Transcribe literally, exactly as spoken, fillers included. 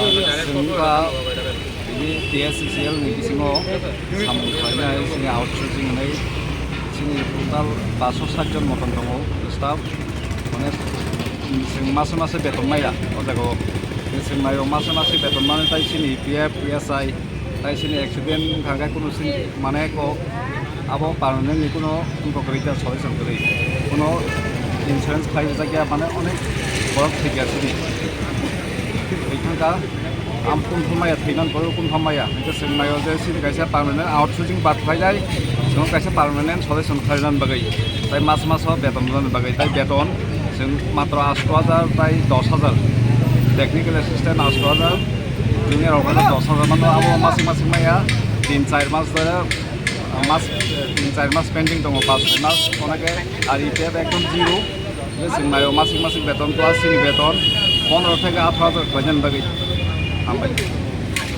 Chwng ba bini T S C C L ni bisingo samung khlainai chini outsourcing hinwi chini total paanch sat jon motom tongo staff. Mane chwng mase mase beton maya o jaga o. Chwng maio mase mase beton mani tai chini P F, P S I, tai chini accident wngkha khe kunu chini mane ko abo permanent ni kuno wngkok kwrwi kha, solution kwrwi. Kuno insurance khlai rijak ya, mane onek borok thwikha sini. Thwi thangkha, am kun hamaya thwinan borok kun hamaya. Hwnkhe chwng naio je sini kaisa permanent outsourcing bat khlainai, chwng kaisa permanent solution khlainani bagwi. Tai mas maso beton rwnani bagwi. Tai beton chwng matro asto hajar tai dos hajar. Technical assistant asto hajar, junior rok dos hajar mano, abo masing masing maya tin char mas dore. Mas, eh, tin char mas pending tongo, pas soi mas, onake ari pep ekdom zero. Je chwng naio masing masing beton, plus chini beton pondro theke atro hajar khlainani bagwi. Hambai.